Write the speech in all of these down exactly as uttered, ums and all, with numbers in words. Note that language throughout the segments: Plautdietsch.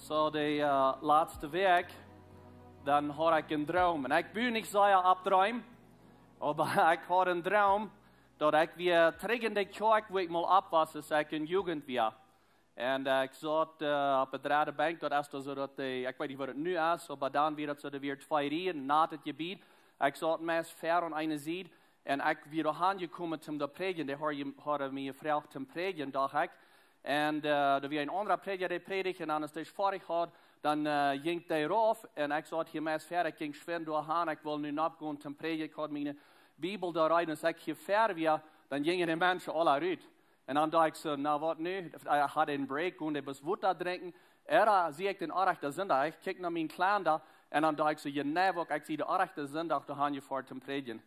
Soo, de äh, latste Wäakj, dan haud ekj een Droom. Un ekj buen nich sea opp Dreem, oba ekj haud een Droom, daut ekj wia trigj en de Kjoakj, wua ekj mol oppwoss, aus ekj eene Jugend wia. Un äh, ekj saut äh, opp de dredde Benkj, daut es dan soo daut de, ekj weet nich waut et nu es, oba dan wia daut soo, doa wieren twee Rieen, natet Jebied. Ekj saut meist ver aun eene Sied un ekj wia doa han jekomen toom doa prädjen. Dee haud je-, hauden mie jefroacht toom prädjen, docht ekj. Un äh, doa wia een aundra Prädja, dee prädicht, un dan aus dee foadich haud, dan äh, jinkj dee rauf, un ekj saut hia meist ver, ekj jinkj schwind doa han, ekj wull nu nopp gonen toom prädjen, ekj haud miene Bibel doa reed, un aus ekj hia ver wia, dan jinjen de Menschen aula rut. Un dan docht ekj soo, na waut nu? Ekj haud een Break, kunn ekj bloos Wota drinkjen. Ea sie ekj dän orrajchten Sindach, ekj kjikj no mien Kalenda, un dan docht ekj soo, jo, nä, waut, ekj sie dän orrajchten Sindach doa han jefoaren toom prädjen.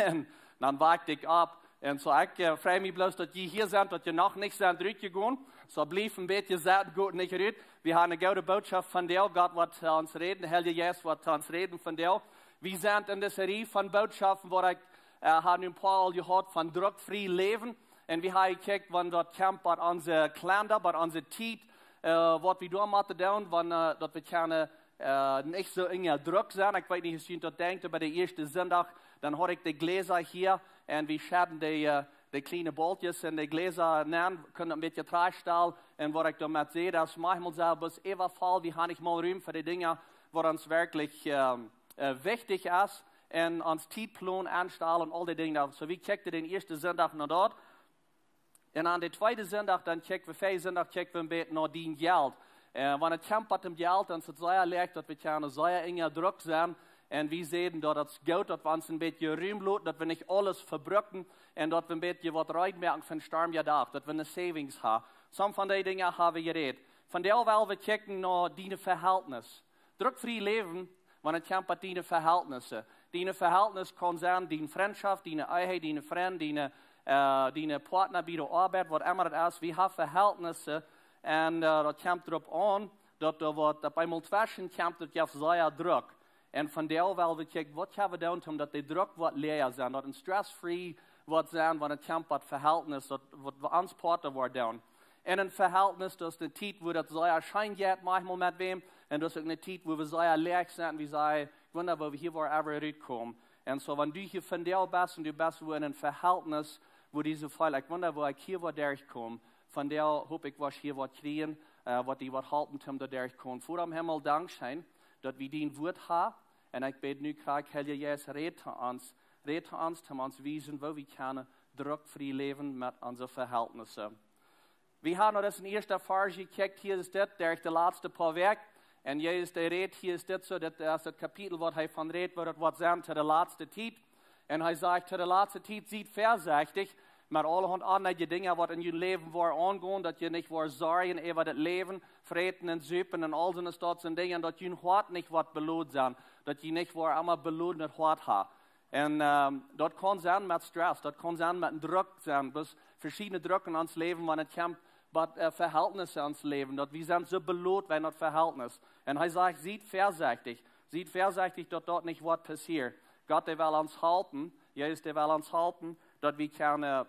Un dan woakjt ekj opp. Un soo, ekj äh, frei mie bloos, daut jie hia sent, daut jie noch nich sent rutjegonen. Soo, blieft een bät setten, goot nich rut. Wie haben eene goode Botschaft vondoag, Gott woat äh, ons räden, de Heilje Jeist woat ons räden vondoag. Wie sent en dise Rieej von Bootschoften, wua ekj äh, ha nu een poa aul jehaut von druckfrie läwen. Un wie haben jekjikjt, wan daut kjemt bie onse Kalenda, bie onse Tiet, äh, waut wie doa motten doonen, wan äh, daut wie kjennen äh, nich soo unja Druck sennen. Ekj weet nich, aus jie daut denkjen, bie dän ieeschten Sindach, dan haud ekj de Gläsa hia un wie schedden de, äh, de kjliene Bolkjes en de Gläsa nenn, kunnen een bät trajchtstalen. Un waut ekj doamet säd, daut es maunchmol selfst äwafullt, wie haben nich mol Rum fa de Dinja, waut ons werkjlich ähm, äh, wichtich es, un ons Tietplan aunstalen un aul dee Dinja. Soo, wie kjikjten dän ieeschten Sindach no daut. Un aun dän tweeden Sindach, dan kjikjten wie, ver Sindach kjikjten wie een bät no dien Jelt. Äh, wan et kjemt biem Jelt, dan es et sea leicht, daut wie kjennen sea unja Druck sennen. Un wie säden, daut et es goot, daut wie ons een bät Rum loten, daut wie nich aules vebruken un daut wie een bät waut reed moaken fa een stormja Dach, daut wie eene Savings haben. Some von dee Dinja haben wie jerät. Vondoag well wie kjikjen no dien Vehältnis. Druckfrie läwen, wan et kjemt bie diene Vehältnisse. Diene Vehältnis kaun sennen, diene Frintschoft, diene Ehe, diene Frind, diene, äh, diene Partner bie de Oabeit, waut emma daut es. Wie haben Vehältnisse un äh, daut kjemt doaropp aun, daut doa waut opp eemol tweschen kjemt, daut jeft sea Druck. Un vondoag well wie kjikjen, waut kjenn wie doonen, om daut de Druck waut läaja sennen, daut een stress-free woat sennen, wan et kjemt bie Vehältnis, daut waut wie ons Poat woaren doonen. En een Vehältnis, daut es eene Tiet, wua daut sea scheen jeit, maunchmol met wäm. Un daut es uk eene Tiet, wua wie sea läach sent, wie sajen, ekj wunda, woo wie hia woaren ever rutkomen. Un soo, wan du hia vondoag best un du best wua en een Vehältnis, wua du soo feelst, ekj wunda, woo ekj hia woa derchkomen. Vondoag hop ekj, woascht hia waut kjrieen, äh, waut die woat halpen, om doa derchkomen. Voda em Himmel, dankscheen, daut wie dien Wuat haben. Un ekj bäd nu krakjt, Heilja Jeist, räd to ons, räd to ons, om ons to wiesen, woo wie kjennen druckfrie läwen met onse Vehältnisse. Wie haben nu disen ieeschten Varsch jekjikjt, hia es dit, derch de latste poa Wäakj. Un Jesus, dee rät, hia es dit soo, dit es daut Kapitel, waut hee von rät, wua daut woat sennen to de latste Tiet. Un hee sajcht, to de latste Tiet, siet väasechtich met aulahaunt aundre Dinja, waut en jun Läwen woaren aungonen, daut jie nich woaren sorjen äwa daut Läwen, fräten un supen un aul soone Stoot Dinja, un daut jun Hoat nich woat beloden sennen, daut jie nich woaren emma belodenet Hoat haben. Un ähm, daut kaun sennen met stress, daut kaun sennen met een Druck sennen, bloos veschiedne Druck en ons Läwen, wan et kjemt bie äh, Vehältnisse en ons Läwen, daut wie sent soo beloden bie daut Vehältnis. Un hee sajcht, siet väasechtich, siet väasechtich, daut daut nich woat passieren. Gott, dee well ons halpen, Jesus, dee well ons halpen, daut wie kjennen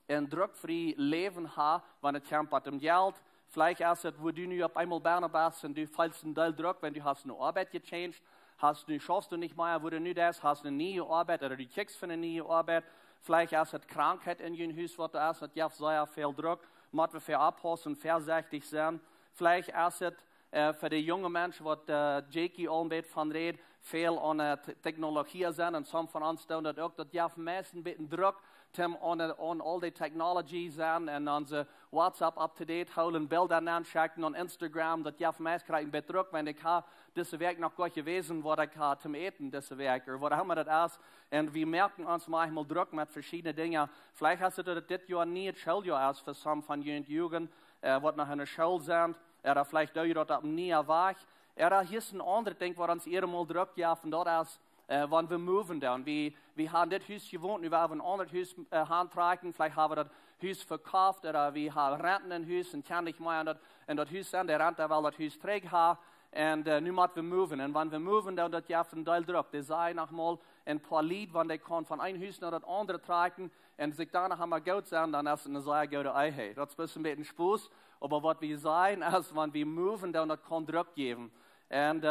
een druckfrie Läwen haben, wan et kjemt biem Jelt. Veleicht es et, wua du nu opp eemol bennen best un du feelst een Deel Druck, wan du hast eene Oabeit jechanged, hast nu, schaufst du nich mea, wua du nu deist, hast eene niee Oabeit, ooda du kjikjst fa eene niee Oabeit. Veleicht es et Krankheit en jun Hus, waut doa es, daut jeft sea väl Druck, mott wie väl oppaussen, väasechtich sennen. Veleicht es et äh, fa de junge Menschen, waut äh, Jakey aul een bät von rät, väl aun äh, Te-, Technologie sent, un some von ons doonen daut uk, daut jeft meist een bät Druck, om aun, aun aul dee Technology sennen un onse WhatsApp up to date hoolen, Bilda nenschekjen aun Instagram, daut jeft meist krakjt een bät Druck, wan ekj ha dise Wäakj noch goa jewäsen, waut ekj ha toom Äten dise Wäakj, ooda waut emma daut es. Un wie moaken ons maunchmol Druck met veschiedne Dinja. Veleicht es et, daut dit Joa nich daut Schooljoa es fa some von june Jugend, äh, waut noch en de School sent, ooda veleicht doo jie daut opp een nieen Wajch. Ooda hia es een aundret Dinkj, waut ons ea mol Druck jeft, un daut es, äh, wan wie moven doonen. Wie, wie haben dit Hus jewont, nu woa wie een aundret Hus äh, auntrakjen. Veleicht haben wie daut Hus vekoft, ooda wie haben Renten en Hus un kjennen nich mea en daut, en daut Hus sennen. De Renta well daut Hus trigj haben. Un äh, nu mott wie moven. Un wan wie moven doonen, daut jeft een Deel Druck. Dee sajen noch mol een poa Lied, wan dee kaun von een Hus no daut aundre trakjen un sikj doano emma goot sennen, dan es et eene sea goode Ehe. Daut es bloos een bät Spos, Oba waut wie sajen es, wan wie moven, dan daut kaun Druck jäwen. Un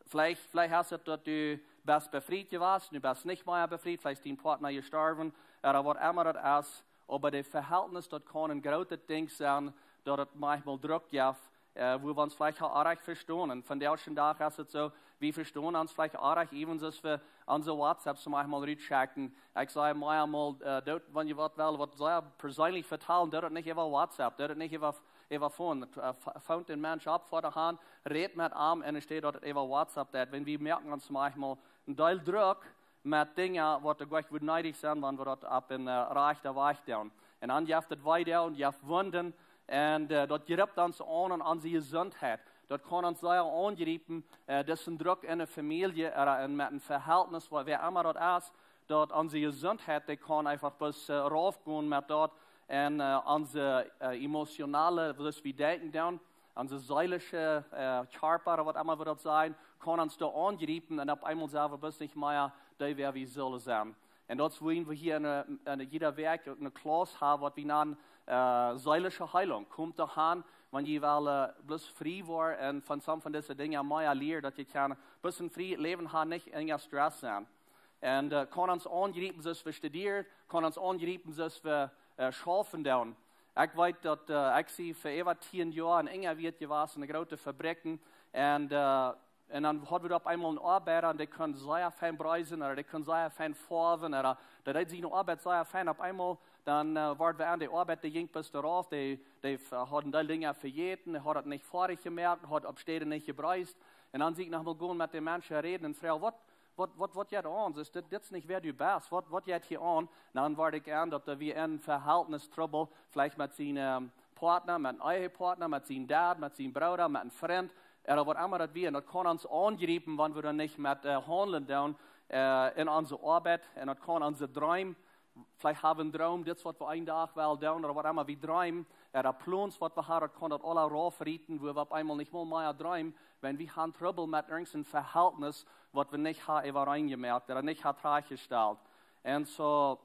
veleicht, veleicht es et daut du best befriet jewast, nu best nich mea befriet, veleicht es dien Partner jestorwen, ooda waut emma daut es. Oba daut Vehältnis, daut kaun een grootet Dinkj sennen, daut et maunchmol Druck jeft, wua wie ons veleicht ha oajch vestonen. Un vondoag dän Dach es et soo, wie vestonen ons veleicht oajch, even aus wie onse WhatsApps maunchmol rutschekjen. Ekj saj mau emol, doot, wan jie waut wellen, waut sea perseenlich vetalen, doot daut nich äwa WhatsApp, doot daut nich äwa, äwa Phone. Phone dän Mensch opp, fa de Haunt, rät met am, enne Städ daut et äwa WhatsApp deit. Wan wie moaken ons maunchmol een Deel Druck met Dinja, waut doa nich wudd needich sennen, wan wie daut opp een rajchten Wajch doonen. Un dan jeft et wee un jeft Wunden, un daut jript ons aun, aun onse Jesuntheit. Daut kaun ons sea aunjriepen, disen Druck enne Famielje, ooda met een Vehältnis, wua, wäa emma daut es, daut onse Jesuntheit, dee kaun eefach bloos raufgonen met daut, un onse emotionale, soo aus wie denkjen doonen, onse seelische Kjarpa, waut emma wie daut sajen, kaun ons doa aunjriepen, un opp eemol sent wie bloos nich mea dee, wäa wie sullen sennen. Un daut es wuarom wie hia enne, enne jiede Wäakj eene Klauss haben, waut wie nanen seelische Heilunk. Komt doch aun, wan jie wellen bloos frie woaren un von some von dise Dinja mea lieren, daut jie kjennen bloos een frie Läwen haben, nich enja Stress sennen. Un kaun ons aunjriepen, soo aus wie studieren, kaun ons aunjriepen, soo aus wie schaufen doonen. Ekj weet daut, ekj sie fa äwa tieen Joa enja wia jewast enne groote Fabrikj, un un dan haud wie opp eemol een Oabeida, un dee kunn sea fein breisen, ooda dee kunn sea fein foawen, ooda dee deed siene Oabeit sea fein. Opp eemol, dan wort wie aun de Oabeit, dee jinkj bloos doarauf, dee, dee haud een Deel Dinja vejäten, dee haud daut nich foadich jemoakt, haud opp Städen nich jebreist. Un dan sie ekj noch mol gonen met dän Mensch räden un froagen: Waut, waut, waut, waut jeit aun? Dit, dit es nich wäa du best. Waut, waut jeit hia aun? Dan wort ekj en, daut hee wia en Vehältnistrubbel, veleicht met sienen Partner, met een Ehepartner, met sienen Dad, met sienen Brooda, met een Frint, ooda waut emma daut wia. Un daut kaun ons aunjriepen, wan wie doa nich met haundlen doonen en onse Oabeit. Un daut kaun onse Dreem, veleicht haben wie een Droom, dit es waut wie een Dach wellen doonen, ooda waut emma wie dreemen, ooda Plons, waut wie haben, daut kaun daut aula raufrieten, wua wie opp eemol nich mol mea dreemen, wan wie haben Trubbel met irjent een Vehältnis, waut wie nich haben äwareen jemoakt, ooda nich haben trajchtjestalt. Un soo,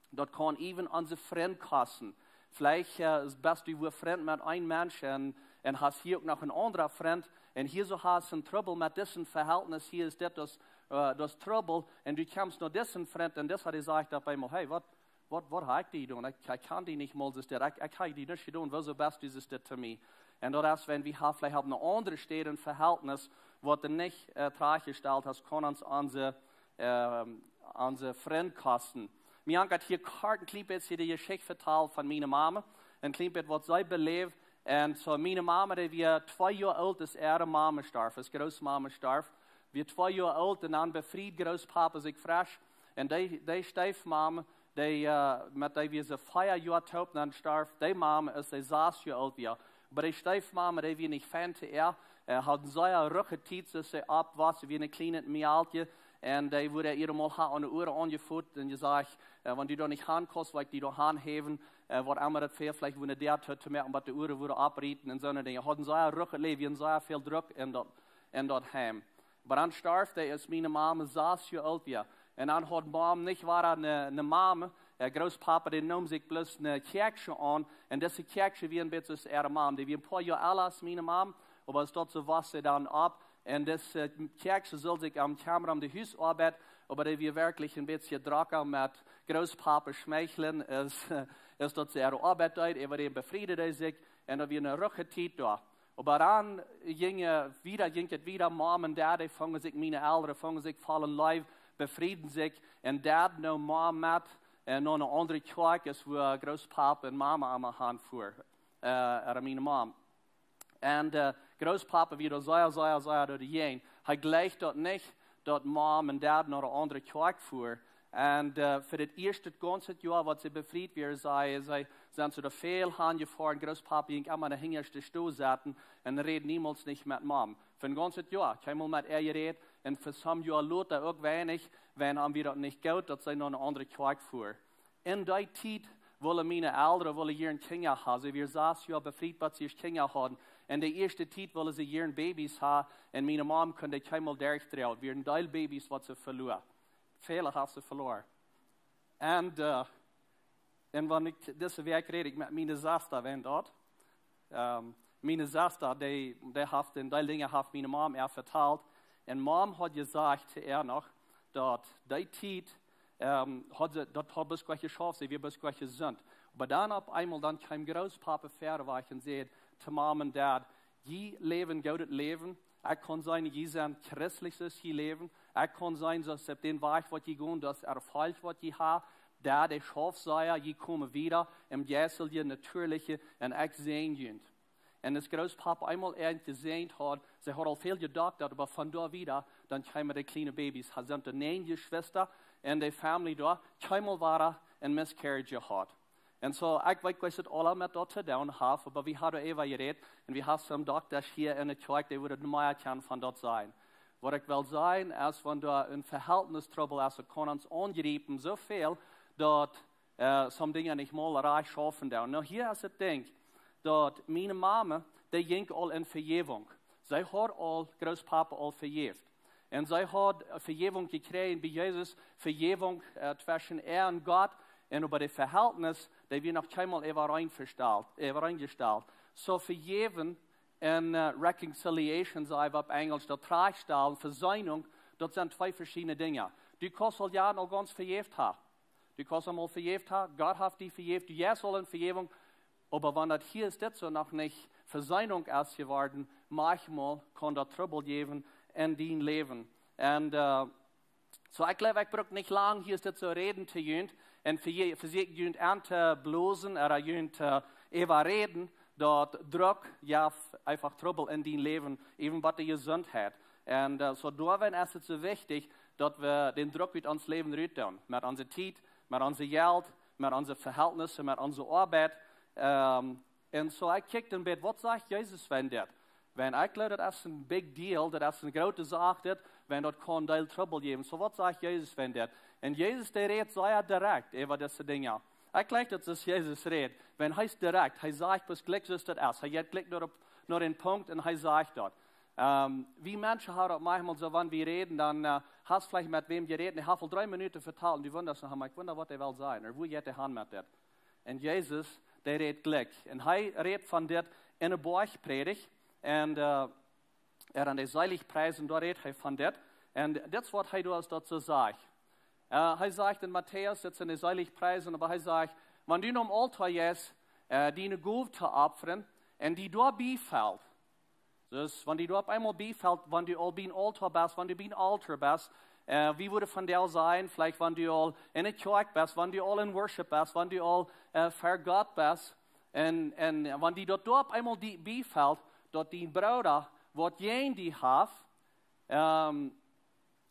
daut kaun even onse Frind kosten. Veleicht best du wua Frind met een Mensch un, un hast hia uk noch een aundra Frind. Un hia soo hast een Trubbel met disen Vehältnis, hia es dit daut, daut Trubbel. Un du kjemst no disen Frind un dis haft hee jesajcht opp eemol: Hey, waut, waut, waut hab ekj die jedonen? Ekj, ekj kjan die nich mol, soo aus dit. Ekj, ekj hab die nich jedonen. Wuarom best du soo dit to mie? Un daut es, wan wie haben veleicht opp eene aundre Städ een Vehältnis, waut du nich trajchtjestalt hast, kaun ons onse onse Frind kosten. Mie haft hia kort een kjlien bät de Jeschicht vetalt von miene Mame. Een kjlien bät waut see beläft. Un soo miene Mame, dee wia twee Joa oolt, aus äare Mame storf, aus Grootmame storf. Wia twee Joa oolt un dan befried Grootpapa sikj fresch. Un dee, dee Steefmame, dee, met dee wia see vea Joa toop, dan storf dee Mame, aus see sas Joa oolt wia. Oba dee Steefmame, dee wia nich fein to äa. Haud eene sea ruhje Tiet, soo aus see oppwos, wia een kjlienet Mejal. Un dee wort ea mol aun de Uaren aunjefot un jesajcht: Wan du doa nich han kaust, woa ekj die doa han häwen. Waut emma daut wia, veleicht wia ne Däa too to moaken, oba de Uaren wudden opprieten un soone Dinja. Haud een sea ruhjet Läwen, sea väl Druck en daut, en daut Heim. Oba dan storf dee, aus miene Mame sas Joa oolt wia. Un dan haud Mame nich wada ne, ne Mame. Grootpapa, dee neem sikj bloos ne Kjäakjsche aun. Un dise Kjäakjsche wia een bät soo aus äare Mame. Dee wia een poa Joa ella aus miene Mame. Oba aus daut soo wia, see dan opp. Un dise Kjäakjsche sull sikj aum kjemren om de Husoabeit, oba dee wia werkjlich een bät drocka met Grootpapa schmeicheln, es, es daut see äare Oabeit deed, äwa däm befrieden dee sikj, un daut wia ne ruhje Tiet doa. Oba dan jinkj, wieda, jinkj et wieda, Mom un Dad, dee fungen sikj, miene Elren fungen sikj voll en Leew, befrieden sikj, un Dad neem Mom met, un no ne aundre Kjoakj, es wua Grootpapa un Mame emma han fuaren, ooda miene Mom. Un Grootpapa wia doa sea, sea, sea doa jäajen. Hee jleicht daut nich, daut Mom un Dad no ne aundre Kjoakj fuaren. Un fa daut ieeschte gaunze Joa, waut see befriet wieren, sent see, sent see doa väl han jefoaren. Grootpapa jinkj emma enne hinjaschte Stow sitten un räd niemols nich met Mom. Fa een gaunzet Joa, kjeenmol met äa jerät. Un fa some Joa lota uk weinich, wan am wia daut nich goot, daut see no ne aundre Kjoakj fuaren. En dee Tiet wullen miene Elren, wullen jieren Kjinja han. See wieren sas Joa befriet, bat see Kjinja hauden. En de ieeschte Tiet wullen see jieren Babys han. Un miene Mom kunn daut kjeenmol derchdroagen. Wieren dee Babys, waut see veloaren. Väle haft see veloaren. Un, un wan ekj, dise Wäakj räd ekj met miene Sesta, wan daut. Ähm, miene Sesta, dee, dee haft een Deel Dinja, haft miene Mom äa vetalt. Un Mom haud jesajcht to äa noch, daut dee Tiet, ähm, haud see, daut haud bloos goot jeschauft, see wia bloos goot jesunt. Oba dan opp eemol, dan kjeem Grootpapa väa wajch un säd to Mom un Dad: "Jie läwen goodet Läwen. Ekj kaun seenen, jie sent christlich, soo aus jie läwen. Ekj kaun seenen, soo aus opp dän Wajch, waut jie gonen, daut Erfolg, waut jie haben. Dad, ekj schauf sea, jie komen wieda em jeistelje, natieelje, un ekj säajen junt." Un aus Grootpapa eemol eent jesäajent haud, see haud aul väl jedoktat, oba von doa wieda, dan kjeemen de kjliene Babys. Hee sent de näajen Jeschwista en de Family doa, kjeenmol wada een Miscarriage jehaut. Un soo, ekj weet, ekj weet daut aula met daut to doonen haft, oba wie hauden äwa jerät, un wie haben soone Doktasch hia en de Kjoakj, dee wudden mea kjennen von daut sajen. Waut ekj well sajen es, wan doa een Vehältnistrubbel es, daut kaun ons aungriepen, soo väl, daut, äh, soone Dinja nich mol rajcht schaufen doonen. Nu, hia es daut Dinkj, daut miene Mama, dee jinkj aul en Vejäwunk. See haud aul Grootpapa aul vejäft. Un see haud Vejäwunk jekjräajen bie Jesus, Vejäwunk, äh, tweschen äa un Gott. Un äwa daut Vehältnis, daut wia noch kjeenmol äwareen vestalt, äwareen jestalt. Soo vejäwen un, äh, reconciliation, saj wie opp Enjlisch, daut trajchtstalen, Vesöhnunk, daut sent twee veschiedne Dinja. Du kaust aul jo aul gaunz vejäft haben. Du kaust am aul vejäft haben, Gott haft die vejäft, du jeist aul en Vejäwunk. Oba wan daut hia es, dit soo noch nich Vesöhnunk es jeworden, maunchmol kaun daut Trubbel jäwen en dien Läwen. Un, äh, soo, ekj jleew, ekj bruck nich lang hia es dit soo räden to junt un vesieekjen junt auntobloosen, ooda junt, äh, äwaräden, daut Druck jeft eefach Trubbel en dien Läwen, äwen waut de Jesuntheit. Un, äh, soo doawäajen es daut soo wichtich, daut wie dän Druck ut ons Läwen rutdoonen. Met onse Tiet, met onse Jelt, met onse Vehältnisse, met onse Oabeit. Ähm, un soo, ekj kjikj dan bat, waut sajcht Jesus wäajen dit? Wan ekj jleew, daut es een big deal, daut es eene groote Sach, dit, wan daut kaun väl Trubbel jäwen. Soo, waut sajcht Jesus wäajen dit? Un Jesus, dee rät sea direkt äwa dise Dinja. Ekj jleew, daut es Jesus rät. Wan hee es direkt, hee sajcht, waut jlikj es daut es. Hee jeit jlikj no, no dän Punkt un hee sajcht daut. Ähm, wie Menschen haben daut maunchmol soo, wan wie räden, dan, äh, hast veleicht met wäm jerät, dee haft aul dree Minuten vetalt un du wundasch noch, ekj wunda, waut hee well sajen, ooda wua jeit hee han met dit. Un Jesus, dee rät jlikj. Un hee rät von dit en de Boajchprädicht. Un, äh, hee aun de Seligpreisunk, doa rät hee von dit. Un dit es waut hee doa es daut soo sajcht. Äh, hee sajcht en Matäus, dit es en de Seligpreisunk, oba hee sajcht, wan du nom Aultoa jeist, äh, diene Gow to opfren, un die doa biefelt, dus, wan die doa opp eemol biefelt, wan du aul biem Aultoa best, wan du biem Altoa best, äh, wie wudden vondoag sajen, veleicht wan du aul en de Kjoakj best, wan du aul en Worship best, wan du aul, äh, ver Gott best, un, un wan die daut doa opp eemol die biefelt, daut dien Brooda waut jäajen die haft, ähm,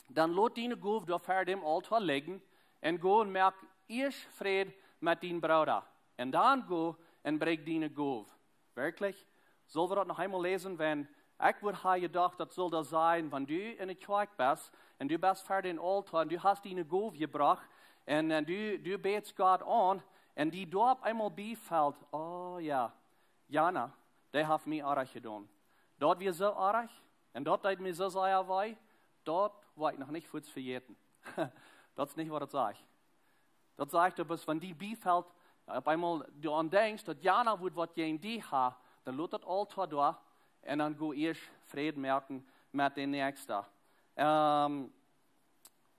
dan lot diene Gow doa ver däm Aultoa lijen un go un moak ieescht Fräd met dien Brooda. Un dan go un brinj diene Gow. Werkjlich? Sell wie daut noch eemol läsen? Wan, ekj wudd ha jedocht, daut sull doa sajen, wan du en de Kjoakj best un du best ver dän Aultoa un du hast diene Gow jebrocht un, un du, du bätst Gott aun un die doa opp eemol biefelt, oh jo, jana, dee haft mie oajch jedonen. Daut wia soo oajch un daut deed mie soo sea wee, daut woa ekj noch nich fuaz vejäten. Daut es nich waut daut sajcht. Daut sajcht, daut es, wan die biefelt, opp eemol du aun denkjst, daut jana wudd waut jäajen die haben, dan lot daut Aultoa doa un dan go ieescht Fräd moaken met dän Näakjsten. Ähm,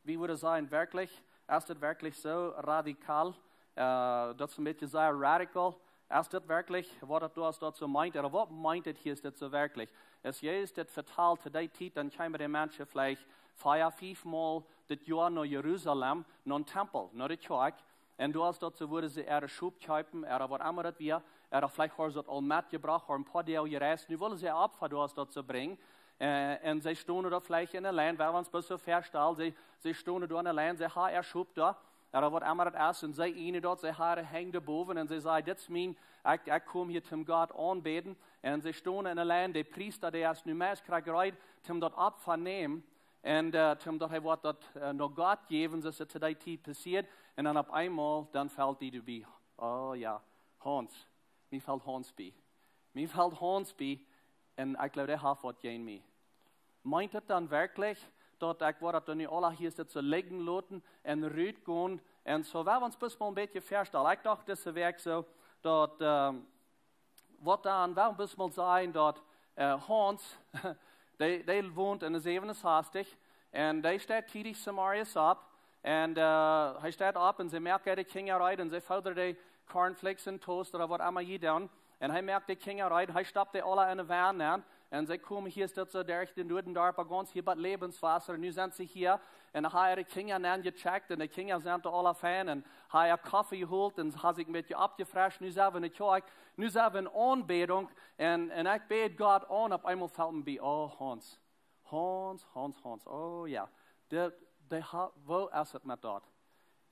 wie wudden sajen, werkjlich, es dit werkjlich soo radikal? Äh, daut es een bät sea radical. Es dit werkjlich waut daut doa es, daut soo meent? Ooda waut meent dit hia, es dit soo werkjlich? Aus Jesus dit vetalt to dee Tiet, dan kjeemen de Menschen veleicht vea, fief Mol daut Joa no Jerusalem, nom Tempel, no de Kjoakj. Un doa es daut soo, wudden see äare Schop kjeepen, ooda waut emma daut wia, ooda veleicht hauden see daut aul metjebrocht, hauden een poa Doag jereist. Nu wullen see Opfa doa es daut soo brinjen. Äh, un see stonen doa veleicht en de Lien, wan wie ons bloos soo väastalen, see, see stonen doa en de Lien, see haben äa Schop doa, ooda waut emma daut es, un see eenen daut, see haben Henj doa bowen, un see sajen, dit es mien, ekj, ekj kom hia toom Gott aunbäden, un see stonen en de Lien, de Priesta, dee es nu meist krakjt reed, toom daut Opfa nämen, un, äh, toom daut hee woat daut, äh, no Gott jäwen, soo aus et to dee Tiet passieed, un dan opp eemol, dan felt die doabie. Oh jo, Hans, mie felt Hans bie. Mie felt Hans bie, un ekj jleew, dee haft waut jäajen mie. Meent et dan werkjlich, daut ekj woa daut dan nu aula hia es dit soo lijen loten un rutgonen un soo, wie ons bloos mol een bät väastalen? Ekj docht dise Wäakj soo, daut, ähm, waut dan, wuarom best mol sajen daut, äh, Hauns, dee, dee wont en de säwen un sastich, un dee steit tiedich zemorjes opp, un, äh, hee steit opp un see moakt de Kjinja reed un see fodat de Cornflakes un Toast ooda waut emma jie doonen. Un hee moakt de Kjinja reed, hee stopt dee aula en de Wan nenn. Un see komen hia, es daut soo derch dän Nuadendorp, gaunz hia bie Lebenswasser. Un nu sent see hia un hee haft de Kjinja nenn jecheckt un de Kjinja sent aula fein. Un hee haft Koffe jeholt un haft sikj een bät oppjefrescht. Nu sent wie en de Kjoakj, nu sent wie en Aunbädunk. Un, un ekj bäd Gott aun, opp eemol felt mie bie, oh, Hauns. Hauns, Hauns, Hauns. Oh jo, dee, dee ha-, woo es et met daut?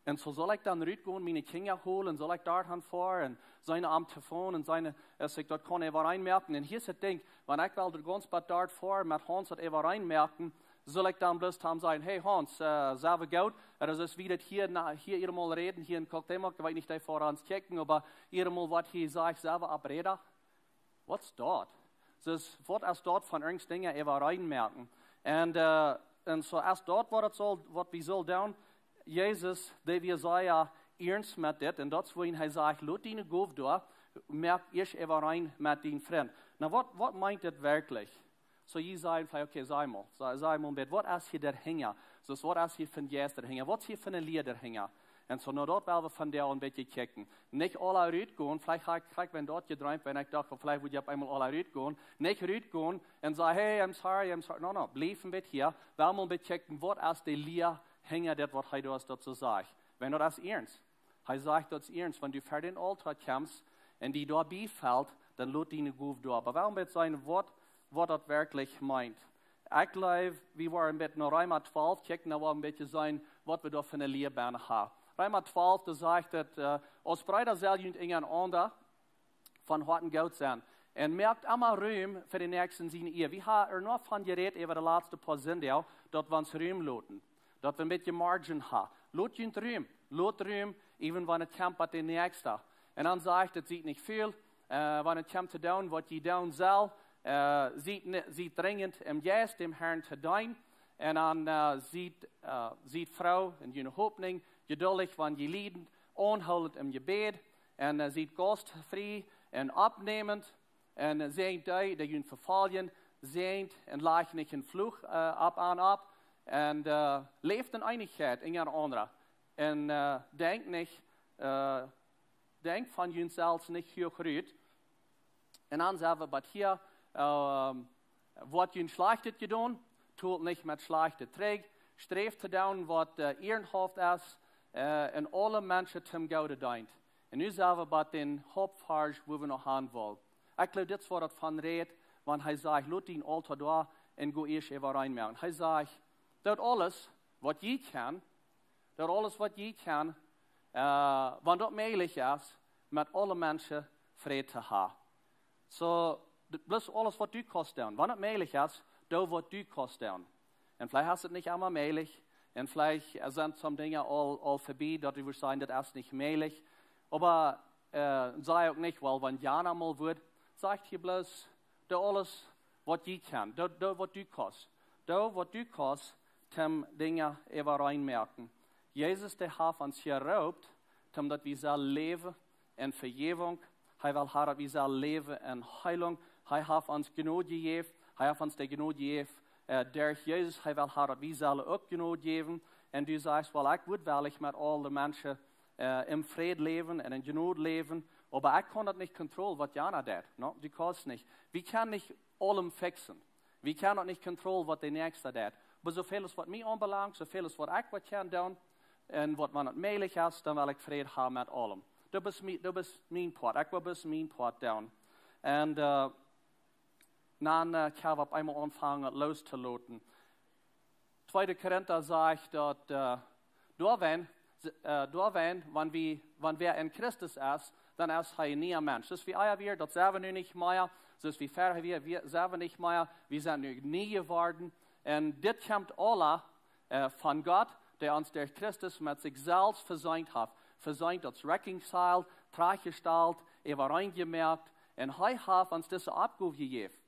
Un soo saul ekj dan rutgonen, miene Kjinja holen, saul ekj doa han foaren, seenen am to foaren un seenen, aus ekj daut kaun äwareen moaken. Un hia es et Dinkj, wan ekj well doa gaunz bie doa foaren, met Hauns daut äwareen moaken, saul ekj dan bloos to am sajen: "Hey Hauns, äh, sent wie goot?" Ooda soo aus wie daut hia, na, hia eenjemol räden, hia en Cuauhtémoc, ekj weet nich, dee fa ons kjikjen, oba eenjemol waut hee sajcht, sent wie opp Räda? Waut es daut? Soo, waut es daut von irjent Dinja äwareen moaken? Un, äh, un soo es daut waut et saul, waut wie sellen doonen. Jesus, dee wia sea iernst met dit, un daut es wuarom hee sajcht: "Lot diene Gow doa, moak ieescht äwareen met dien Frint." Nu, waut, waut meent dit werkjlich? Soo, jie sajen veleicht: "Okay, saj mol, saj, saj mol een bät, waut es hia doahinja?" Soo, waut es hia fa een Jeist doahinja? Waut es hia fa eene Lia doahinja? Un soo, nu, daut well wie vondoag een bät kjikjen. Nich aula rutgonen, veleicht ha ekj, ha ekj, wan daut jedreemt, wan ekj docht, veleicht wudd jie opp eemol aula rutgonen. Nich rutgonen un sajen: "Hey, I'm sorry, I'm sorry." No, no, bliew een bät hia. Well wie een bät kjikjen, waut es de Lia hinja dit, waut hee doa es, daut soo sajcht. Wan daut es iernst. Hee sajcht daut es iernst, wan du ver dän Aultoa kjemst un die doa bie felt, dan lot diene Gow doa. Oba wuarom woat sennen, waut, waut daut werkjlich meent? Ekj jleew, wie woaren met no Reema twalf kjikjen, dan woaren wie een bät seenen, waut wie doa fa eene Lia bie haben. Reema twalf, doa sajcht et, äh, aus Breeda sell junt unjarenaunda von Hoaten goot sennen. Un moakt emma Rum fa dän Näakjsten siene Ea. Wie haben doa noch von jerät äwa de latste poa Sindach, daut wie ons Rum loten. Daut wie een bät Margin haben. Lot junt Rum. Lot Rum, even wan et kjemt bie dän Näakjsten. Un dan sajcht et: "Siet nich ful, äh, wan et kjemt to doonen, waut jie doonen sellen, äh, siet ni-, siet drinjent em Jeist, däm Herrn to deenen." Un dan, äh, siet, äh, siet froo en june Hopninj, jeduldich, wan jie lieden, aunhoolent em Jebäd, un, äh, siet gaustfrie un oppnäment, un, äh, säajent dee, dee junt vefoljen, säajent un lajcht nich een Fluch, äh, opp an opp, un, äh, läft en Eenichkjeit unjarenaunda. Un, äh, denkjt nich, äh, denkjt von junt selfst nich huach rut. Un dan sent wie bie hia, ähm, woat junt Schlajchtet jedonen, tolt nich met Schlajchtet trigj, sträft to doonen, waut, äh, ierenhauft es, äh, un aule Menschen toom Gooden deent. Un nu sent wie bie dän Hauptvarsch, wua wie noch han wellen. Ekj jleew, dit es waut et von rät, wan hee sajcht: "Lot dien Aultoa doa un go ieescht äwareen moaken." Hee sajcht: "Doot aules, waut jie kjennen, doot aules, waut jie kjennen, äh, wan daut mäajlich es, met aule Menschen Fräd to haben." Soo, d-, bloos aules, waut du kaust doonen. Wan et mäajlich es, doo, waut du kaust doonen. Un veleicht es et nich emma mäajlich. Un veleicht, äh, sent some Dinja aul, aul verbie, daut du wurscht sajen, daut es nich mäajlich. Oba, äh, saj uk nich: "Well, wan Jana mol wudd." Sajcht hia bloos: "Doo aules, waut jie kjennen. Doo, doo, waut du kaust. Doo, waut du kaust, toom Dinja äwareen moaken." Jesus, dee haft ons jeroopt, toom daut wie sellen läwen en Vejäwunk. Hee well haben, daut wie sellen läwen en Heilunk. Hee haft ons Jnod jejäft. Hee haft ons de Jnod jejäft, äh, derch Jesus. Hee well haben, daut wie sellen uk Jnod jäwen. Un du sajchst: "Well, ekj wudd wellich met aule Menschen, äh, em Fräd läwen un en Jnod läwen. Oba ekj kaun daut nich kontrollen, waut Jana deit." No, du kaust nich. Wie kjennen nich aulem fixen. Wie kjennen daut nich kontrollen, waut de Näakjste deit. Oba soo väl aus waut mie aunbelangt, soo väl aus waut ekj waut kaun doonen, un waut, wan et mäajlich es, dan well ekj Fräd haben met aulem. Daut es mie-, daut es mien Poat. Ekj well bloos mien Poat doonen. Un, äh, dan, äh, kjenn wie opp eemol aunfangen, loos to loten. Tweede Korinta sajcht daut, äh, doawäajen, äh, doawäajen, wan wie, wan wäa en Christus es, dan es hee een niea Mensch. Daut es, wie ea wia, daut sent wie nu nich mea. Daut es, wie verhäa wia, wie sent wie nich mea. Wie sent nu nie jeworden. Un dit kjemt aula, äh, von Gott, dee ons derch Christus met sikj selfst veseent haft. Veseent, daut es reconciled, trajchtjestalt, äwareen jemoakt. Un hee haft ons dise Oppgow jejäft.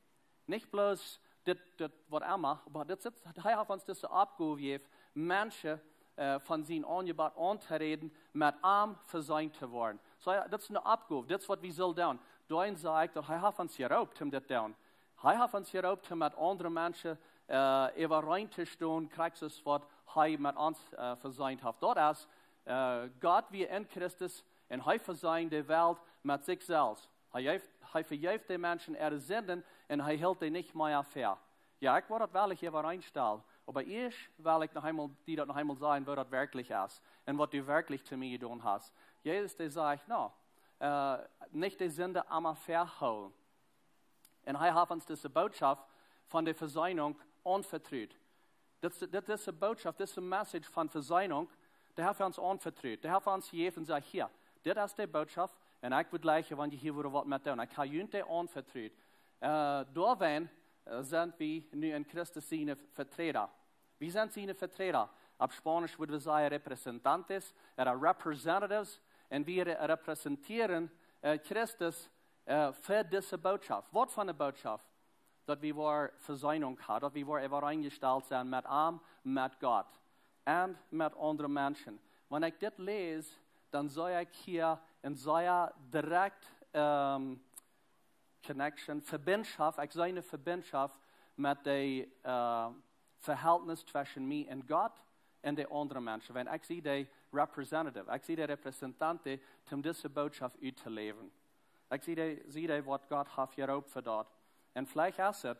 Nich bloos dit, dit waut emma, oba dit es, hee haft ons dise Oppgow jejäft, Menschen, äh, von sien Aunjebott auntoräden, met am veseent to woaren. Soo jo, dit es eene Oppgow, dit es waut wie sellen doonen. Doaren saj ekj daut hee haft ons jeroopt om dit to doonen. Hee haft ons jeroopt om met aundre Menschen äh, äwareen to stonen, krakjt soo aus waut hee met ons äh, veseent haft. Daut es, äh, Gott wia en Christus un hee veseend de Welt met sikj selfst. Hee jeef, hee vejeef de Menschen äare Sinden un hee hilt dee nich mea väa. Jo, ekj woa daut woll äwareen stalen, oba ieescht well ekj noch eemol, die daut noch eemol sajen, woo daut werkjlich es un waut du werkjlich to mie jedonen hast. Jesus, dee sajcht, no, äh, nich de Sind emma väahoolen. Un hee haft ons dise Botschaft von de Vesöhnung aunvetrut. Dit, dit, dise Botschaft, dise Message von Vesöhnung, dee haft hee ons aunvetrut. Dee haft hee ons jejäft un sajcht, hia, dit es de Botschaft. Un ekj wudd jleichen, wan jie hia wudden waut met doonen. Ekj hab junt dee aunvetrut. Äh, doawäajen äh, sent wie nu en Christus siene Veträda. Wie sent siene Veträda. Opp Spaunisch wudd wie sajen representantes, ooda representatives. Un wie re-, repräsentieren äh, Christus äh, fa dise Botschaft. Waut fa eene Botschaft? Daut wie woaren Vesöhnung haben, daut wie woaren äwareen jestalt sennen met am, met Gott un met aundre Menschen. Wan ekj dit läs, dan see ekj hia eene sea direkte ähm, Connection, Vebindschoft, ekj see eene Vebindschoft met de äh, Vehältnis tweschen mie un Gott un de aundre Menschen. Wan ekj sie de representative, ekj sie de representante, om dise Botschaft uttoläwen. Ekj sie de, sie de, waut Gott haft jeroopt fa daut. Un veleicht es et,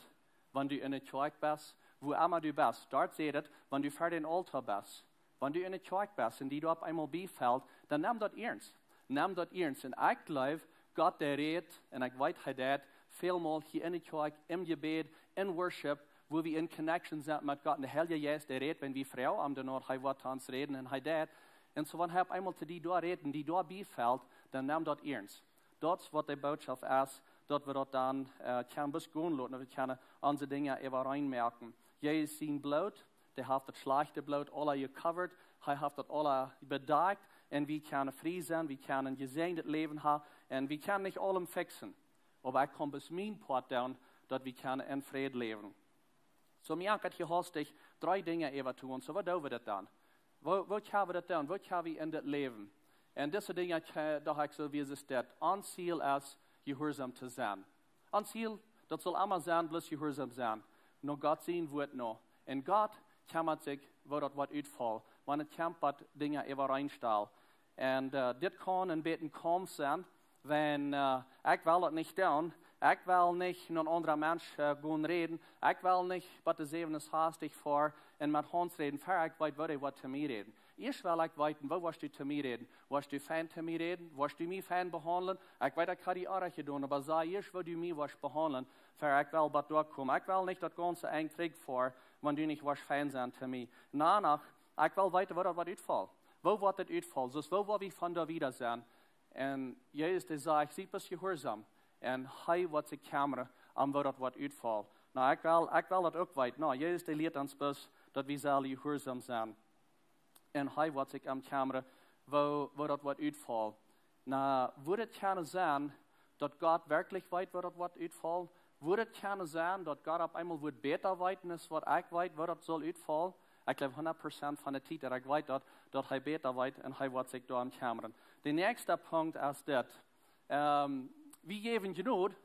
wan du en de Kjoakj best, wua emma du best, doa sajcht et, wan du ver dän Aultoa best, wan du en de Kjoakj best un die doa opp eemol biefelt, dan nem daut iernst. Nem daut iernst. Un ekj jleew, Gott dee rät, un ekj weet hee deit, välmol hia en de Kjoakj, em Jebäd, en worship, wua wie en connection sent met Gott. Un de Heilje Jeist dee rät, wan wie froagen am doano, hee woat to ons räden un hee deit. Un soo wan hee opp eemol to die doa rät un die doa biefelt, dan nem daut iernst. Daut es waut de Botschaft es, daut wie daut dan äh, kjennen bloos gonen loten, daut wie kjennen onse Dinja äwareen moaken. Jesus sien Bloot, dee haft daut schlajchte Bloot aula jecovered, hee haft daut aula bedakjt un wie kjennen frie sennen, wie kjennen jesäajent Läwen haben un wie kjennen nich aulem fixen. Oba ekj kaun bloos mien Poat doonen, daut wie kjennen en Fräd läwen. Soo, mie ankjat hia haustich dree Dinja äwa to gonen. Soo, waut doo wie daut dan? Woo, woo kjenn wie daut doonen? Woo kjenn wie en dit läwen? Un dise Dinja, kje-, docht ekj soo, woo es dit? Ons Ziel es, jehuarsom to sennen. Ons Ziel, daut saul emma sennen, bloos jehuarsom sennen. No Gott sien Wuat no. Un Gott kjemmat sikj, woo daut woat utfaulen, wan et kjemt waut Dinja äwareen stalen. Un äh, dit kaun een bät een Kaumf sennen, wan äh, ekj well daut nich doonen. Ekj well nich no een aundren Mensch äh, gonen räden. Ekj well nich bat de säwen Uhr hastig foaren un met Hans räden, ver ekj weet, woo dee woat to mie räden. Ieescht well ekj weeten, woo woascht du to mie räden? Woascht du fein to mie räden? Woascht du mie fein behaundlen? Ekj weet, ekj hab die oajch jedonen, oba saj ieescht, woo du mie woascht behaundlen, ver ekj well bat doa komen. Ekj well nich daut gaunze Enj trigj foaren, wan du nich woascht fein sennen to mie. Doano, ekj well weeten, woo daut woat utfaulen. Woo woat daut utfaulen? Soo, woo woa wie von doa wieda sennen? Un Jesus, dee sajcht, sie bloos jehuarsom. Un hee woat sikj kjemren om woo daut woat utfaulen. No, ekj well, ekj well daut uk weeten. No, Jesus, dee lieet ons bloos, daut wie sellen jehuarsom sennen. Un hee woat sikj om kjemren, woo, woo daut woat utfaulen. No, wudd et kjennen sennen, daut Gott werkjlich weet, woo daut woat utfaulen? Wudd et kjennen sennen, daut Gott opp eemol wudd bäta weeten, aus waut ekj weet, woo daut saul utfaulen? Ekj jleew hundat Prozent von de Tiet, daut ekj weet daut, daut hee bäta weet un hee woat sikj doarom kjemren. De näakjste Punkt es dit. Ähm, wie jäwen Jnod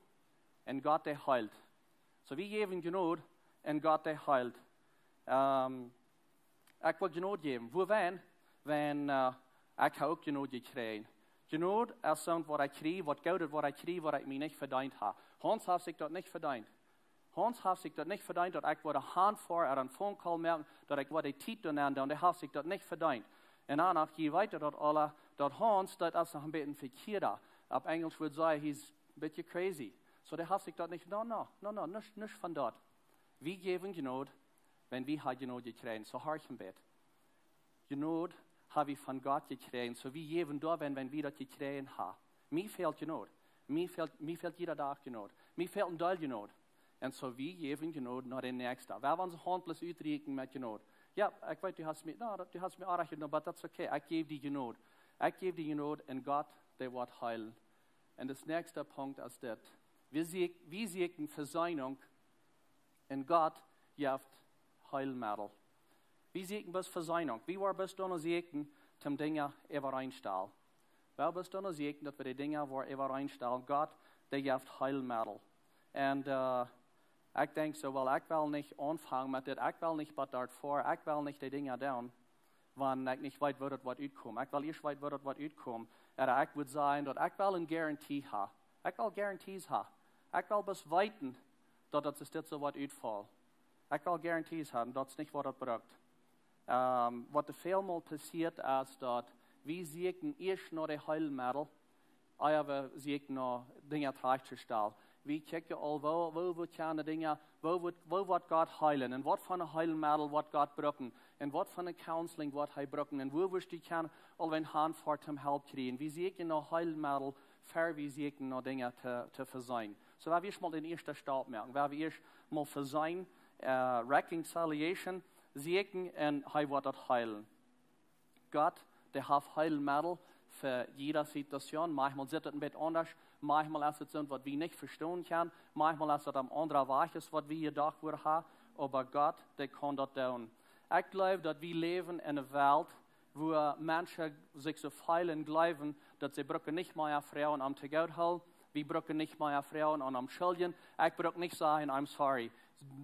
un Gott dee heelt. Soo, wie jäwen Jnod un Gott dee heelt. Ähm, ekj well Jnod jäwen. Wuarom? Wan, äh, ekj hab uk Jnod jekjräajen. Jnod es soont waut ekj kjrie, waut Goodet waut ekj kjrie, waut ekj mie nich vedeent hab. Hans haft sikj daut nich vedeent. Hans haft sikj daut nich vedeent, daut ekj woa hanfoaren, ooda een phone call moaken, daut ekj woa de Tiet doa nenn doonen, dee haft sikj daut nich vedeent. Un dan noch, jie weeten daut aula, daut Hans, daut es noch een bät vekjieet. Opp Enjlisch wudd sajen, he's a bit crazy. Soo, dee haft sikj daut nich, no, no, no, no, nuscht, nuscht von daut. Wie jäwen Jnod, wan wie haben Jnod jekjräajen, soo horch een bät. Jnod hab wie von Gott jekjräajen, soo wie jäwen doa, wan, wan wie daut jekjräajen haben. Mie fält Jnod. Mie fält, mie fält jieda Dach Jnod. Mie fält een Deel Jnod. Un soo wie jäwen Jnod no dän Näakjsten. Wie haben onse Haunt bloos utrieekjen met Jnod. Jo, ekj weet, du hast mie, no, daut, du hast mie oajch jedonen, oba daut es okay. Ekj jäw die Jnod. Ekj jäw die Jnod un Gott, dee woat heelen. Un de näakjste Punkt es dit. Wie sieekj-, wie sieekjen Vesöhnung un Gott jeft Heilmittel. Wie sieekjen bloos Vesöhnung. Wie woaren bloos doano sieekjen, om Dinja äwareen to stalen. Wie woaren bloos doano sieekjen, daut wie de Dinja woaren äwareen to stalen. Gott, dee jeft Heilmittel. Un ekj denkj soo, well, ekj well nich aunfangen met dit, ekj well nich bat doa ver, ekj well nich de Dinja doonen, wan ekj nich weet, woo daut woat utkomen. Ekj well ieescht weeten, woo daut woat utkomen. Ooda ekj wudd sajen, daut ekj well eene Garantie haben. Ekj well Garanties haben. Ekj well bloos weeten, daut daut es dit soo woat utfaulen. Ekj well Garanties haben, daut es nich waut daut brukt. Waut väl mol passieet es, daut wie sieekjen ieescht no de Heilmittel, ea wie sieekjen no Dinja trajcht to stalen. Wie kjikjen aul, woo, woo woat kjennen Dinja, woo woat, woo woat Gott heilen un waut fa een Heilmittel woat Gott brucken un waut fa een counseling woat hee brucken un woo woat dee kjennen aul een Haunt fa am Help kjrieen. Wie sieekjen no Heilmittel, ver wie sieekjen no Dinja to, to veseenen. Soo, woa wie ieescht mol dän ieeschten Stap moaken, woa wie ieescht mol veseenen, reconciliation sieekjen un hee woat daut heilen. Gott, dee haft Heilmittel fa jiede Situation. Maunchmol sitt daut een bät aundasch. Maunchmol es daut soo waut wie nich vestonen kjennen. Maunchmol es daut een aundra Wajch es waut wie jedocht wudden haben. Oba Gott, dee kaun daut doonen. Ekj jleew, daut wie läwen en eene Welt, wua Menschen sikj soo feelen un jleewen, daut see brucken nich mea froagen om to Gott hoolen. Wie brucken nich mea froagen om, om Schuldjen. Ekj bruk nich sajen, I'm sorry.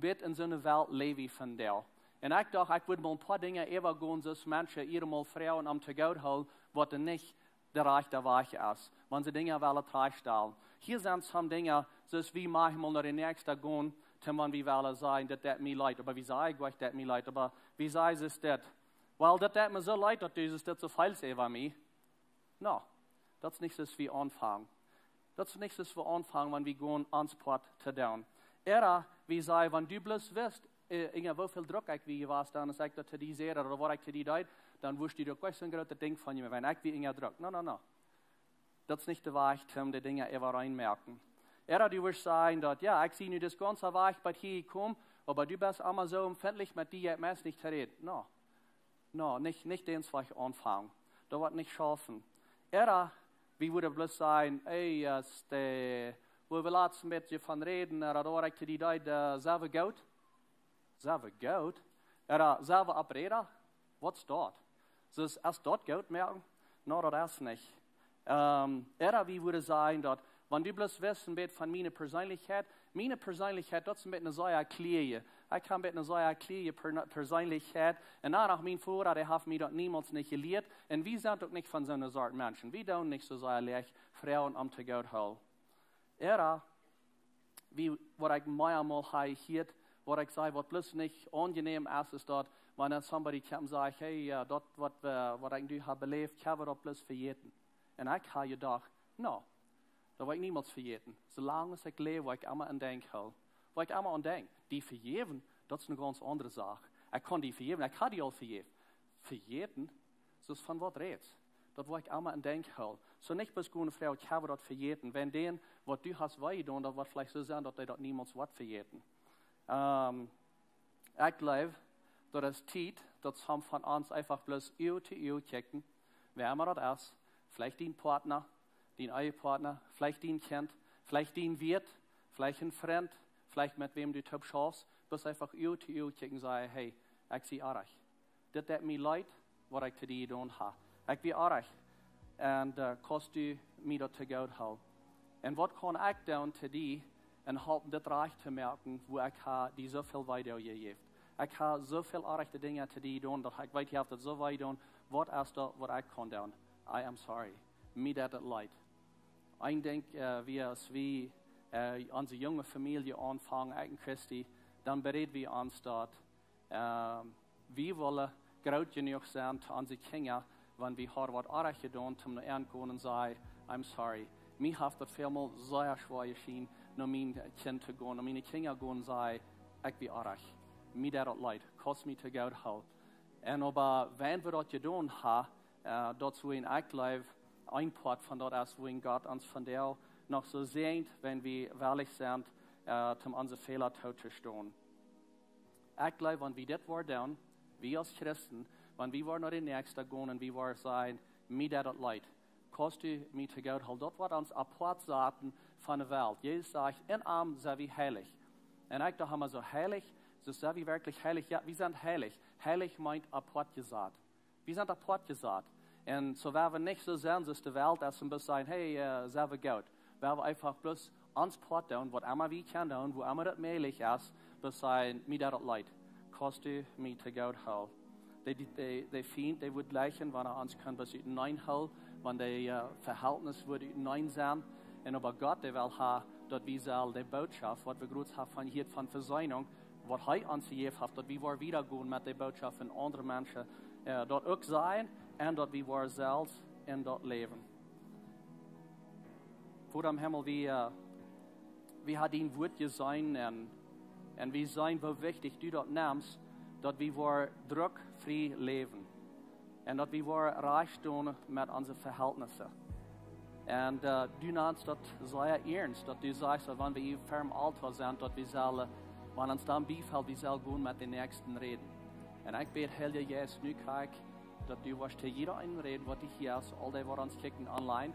Bät en soone Welt läw wie vondoag. Un ekj docht, ekj wudd mol een poa Dinja äwagonen, soo aus Menschen ieescht mol froagen om to Gott hoolen, waut dan nich de rajchte Wajch es, wan see Dinja wellen trajcht stalen. Hia sent some Dinja, soo aus wie maunchmol no dän Näakjsten gonen, dan wan wie wellen sajen, daut deit mie leet. Oba wie sajen nich, daut deit mie leet, oba wie sajen, es dit. Well, daut deit mie soo leet, daut du dit soo feelst äwa mie. No, daut es nich soo aus wie aunfangen. Daut es nich soo aus wie aunfangen, wan wie gonen ons Poat to doonen. Ooda wie sajen, wan du bloos wist, äh, Inga, woo väl Druck ekj wia jewast dan, aus ekj daut to die säd, ooda waut ekj to die deed, dan wurscht du doch nich soo een grootet Dinkj von mie, wan ekj wia unja Druck. No, no, no. Daut es nich de Wajch, om de Dinja äwareen moaken. Ooda du wurscht sajen daut, jo, ekj sie nu dise gaunze Wajch bat hia jekomen, oba du best emma soo empfindlich, met die jeit meist nich to räden. No. No, nich, nich dän Wajch aunfangen. Daut woat nich schaufen. Ooda wie wudden bloos sajen, ey, aus dee, wua wie latst een bät von räden, ooda daut ekj to die deed, äh, sent wie goot? Sent wie goot? Ooda sent wie oprajcht? Waut es daut? Soo, es daut goot moaken? No, daut es nich. Ähm, ooda wie wudden sajen daut, wan du bloos wist een bät von miene Perseenlichkjeit, miene Perseenlichkjeit, daut es een bät eene sea kjlieeje. Ekj hab een bät eene sea kjlieeje Per-, Perseenlichkjeit. Un dan noch mien Voda, dee haft mie daut niemols nich jelieet. Un wie sent uk nich von soone Sort Menschen. Wie doonen nich soo sea leicht froagen om to Gott hoolen. Ooda, wie, waut ekj mea mol hab jehieet, waut ekj saj, waut bloos nich aunjenäm es, es daut, wan dan somebody kjemt un sajcht, hey, jo, daut waut wie, waut ekj nu hab beläft, kjenn wie daut bloos vejäten. Un ekj hab jedocht, no, daut woa ekj niemols vejäten. Soo lang aus ekj läw, woa ekj emma aun denkjen hoolen. Woa ekj emma aun denkjen. Die vejäwen, daut es eene gaunz aundre Sach. Ekj kaun die vejäwen, ekj hab die aul vejäft. Vejäten, soo aus von waut rätst? Daut woa ekj emma aun denkjen hoolen. Soo nich bloos gonen froagen, ekj hab daut vejäten. Wan dän, waut du hast wee jedonen, daut woat veleicht soo sennen, daut dee daut niemols woat vejäten. Ähm, ekj jleew, daut es Tiet, daut some von ons eefach bloos Uag to Uag kjikjen, wäa emma daut es, veleicht dien Partner, dien Ehepartner, veleicht dien Kjint, veleicht dien Wieet, veleicht een Frint, veleicht met wäm du toop schaufst, bloos eefach Uag to Uag kjikjen un sajen, hey, ekj sie oajch. Dit deit mie leet, waut ekj to die jedonen hab. Ekj wia oajch. Un, äh, kaust du mie daut to Gott hoolen? Un waut kaun ekj doonen to die un halpen dit rajcht to moaken, wua ekj hab die soo väl Weedoag jejäft? Ekj hab soo väl oaje Dinja to die jedonen, daut ekj weet, hia haft daut soo wee jedonen. Waut es daut, waut ekj kaun doonen? I am sorry. Mie deit daut leet. Ekj denkj, äh, wie aus wie, äh, onse junge Famielje aunfangen, ekj un Christy, dan bereed wie ons daut, ähm, wie wellen groot jenuach sennen to onse Kjinja, wan wie haben waut oajch jedonen, om no an gonen un sajen, I'm sorry. Mie haft daut välmol sea schwoa jeschient, no mien Kjint to gonen, no miene Kjinja gonen un sajen, ekj wia oajch. Mie deit daut leet, kaust mie to Gott hoolen? Un oba wan wie daut jedonen haben, äh, daut es wua ekj jleew, een Poat von daut es, wua Gott ons vondoag noch soo säajent, wan wie wellich sent, äh, om onse Fäla tootostonen. Ekj jleew, wan wie dit woaren doonen, wie aus Christen, wan wie woaren no dän Näakjsten gonen un wie woaren sajen, mie deit daut leet, kaust du mie to Gott hoolen? Daut woat ons apoat saten von de Welt. Jesus sajcht, en am sent wie heilich. Un ekj docht emma soo, heilich, soo sent wie werkjlich heilich? Jo, wie sent heilich. Heilich meent apoat jesat. Wie sent apoat jesat. Un soo woa wie nich soo sennen, soo aus de Welt es, un bloos sajen, hey, äh, sent wie goot. Well wie eefach bloos ons Poat doonen, waut emma wie kjennen doonen, wua emma daut mäajlich es, bloos sajen: "Mie deit daut leet. Kaust du mie to Gott hoolen?" De, de, de, de Fient, dee woat jleichen, wan hee ons kaun bloos uteneen hoolen, wan de, äh, Vehältnis woat uteneen sennen. Un oba Gott, dee well haben, daut wie sellen de Botschaft, waut wie jrods haben von hia von Vesöhnung, waut hee ons jejäft haft, daut wie woaren wieda gonen met de Botschaft un aundre Menschen, äh, daut uk sajen un daut wie woaren selfst en daut läwen. Voda em Himmel, wie, äh, wie haben dien Wuat jeseenen un, un wie seenen, woo wichtich du daut nemst, daut wie woaren druckfrie läwen. Un daut wie woaren rajcht doonen met onse Vehältnisse. Un, äh, du nemst daut sea iernst, daut du sajchst, daut wan wie hia ver däm Aultoa sent, daut wie sellen, wan ons dan biefelt, wie sellen gonen met dän Näakjsten räden. Un ekj bäd, Heilja Jeist, nu krakjt, daut du woascht to jieda eenen räden, waut hia es, aul dee, waut ons kjikjen online.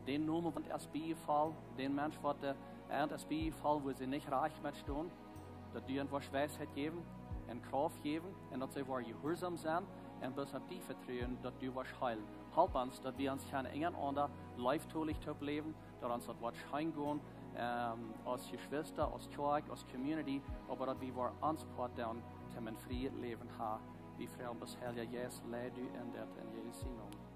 Dän Nomen, waut es bie die fält, dän Mensch, waut, äh, an es bie die fält, wua see nich rajcht met stonen, daut du an woascht Weisheit jäwen un Krauft jäwen un daut see woaren jehuarsom sennen un bloos opp die vetruen, daut du woascht heelen. Help ons, daut wie ons kjennen unjarenaunda leeftolich toop läwen, daut ons daut woat scheen gonen, ähm, aus Jeschwista, aus Kjoakj, aus Community, oba daut wie woaren ons Poat doonen, toom een frieet Läwen haben. Wie froagen bloos, Heilja Jeist, leid du en dit, en Jesus sien Nomen.